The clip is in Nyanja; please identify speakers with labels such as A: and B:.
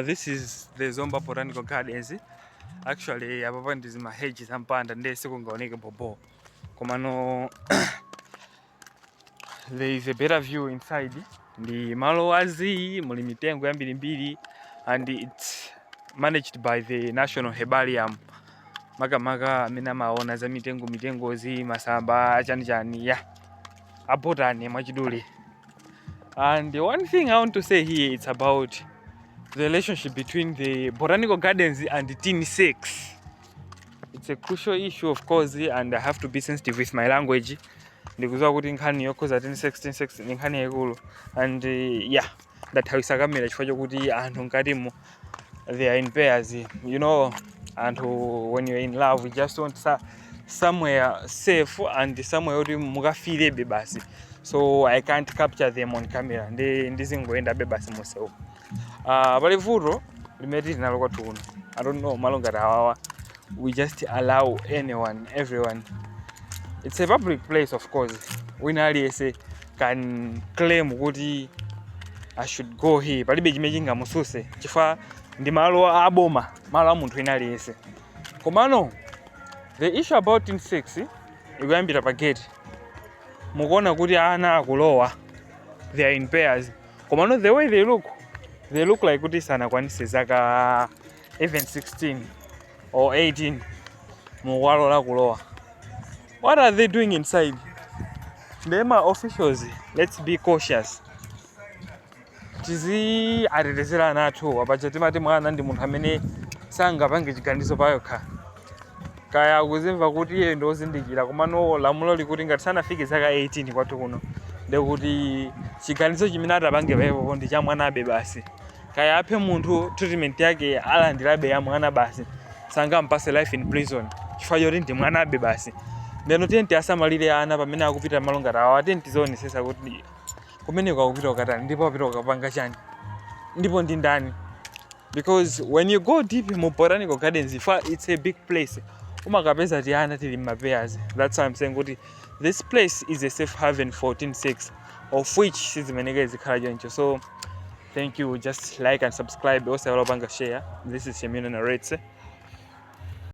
A: This is the Zomba Botanical Gardens. Actually, apapa ndi zima hedge zampanda, ndiye sikungaoneke bobo, komano there is a better view inside. Ndi malo azii, muli mitengo yambirimbiri and it's managed by the National Herbarium, makamaka amene amaona za mitengo, mitengozi, masamba, chanichani ya a botany mwachidule. And the one thing I want to say here, it's about the relationship between the botanical gardens and the teen sex. It's a crucial issue, of course, and I have to be sensitive with my language. Ndikuziwa kuti nkhani yokhuza teen sex, teen sex ndi nkhani yaikulu and yeah, ndathawisa kamera chifukwa chokuti anthu mkatimo they are in pairs. Anthu, when you're in love, you just want somewhere safe and somewhere kuti mukafirebe basi, so I can't capture them on camera. Ndi ndizingoyendabe basi musewu. Pali vuto limene tili nalo kwathu kuno. I don't know, malo ngati awawa, we just allow anyone, everyone. It's a public place, of course. Wina aliyense can claim kuti I should go here. Palibe chimene chingamususe chifukwa ndi malo aboma, malo a munthu wina aliyense. Komano the issue about teen sex ikuyambira pa gate. Mukuona kuti ana akulowa, they are in pairs, komano the way they look, they look like kuti sanakwanise zaka even 16 or 18. Mukuwalola kulowa. What are they doing inside? Ndema officials, let's be cautious. Tizi atetezera ana athu. Apaja timati mwana ndi munthu amene sangapange chiganizo payokha, kaya akuzimva kuti iye ndi ozindikira, komano lamulo likuti ngati sanafike zaka 18 kwathu kuno, ndekuti chiganizo chimene atapange paipopo ndi cha mwanabe basi. Kaya aphe munthu, treatment yake alandirabe ya mwana basi. Sangampase life in prison chifukwa choti ndi mwanabe basi. Ndeno tiye tiasamalire ana pamene akupita malo ngati awa. Tiye tizionesesa kuti kumeneko akupita kukatani, ndipo akupita kukapanga chani, ndipo ndi ndani, because when you go deep mu botanical gardens, it's a big place, umakapeza tiana tili mma pairs. That's why I'm saying kuti this place is a safe haven for teen sex, of which sizimeneke zikhala choncho. So thank you. Just like and subscribe, osaiwala kupanga share. This is Shemino Narrates.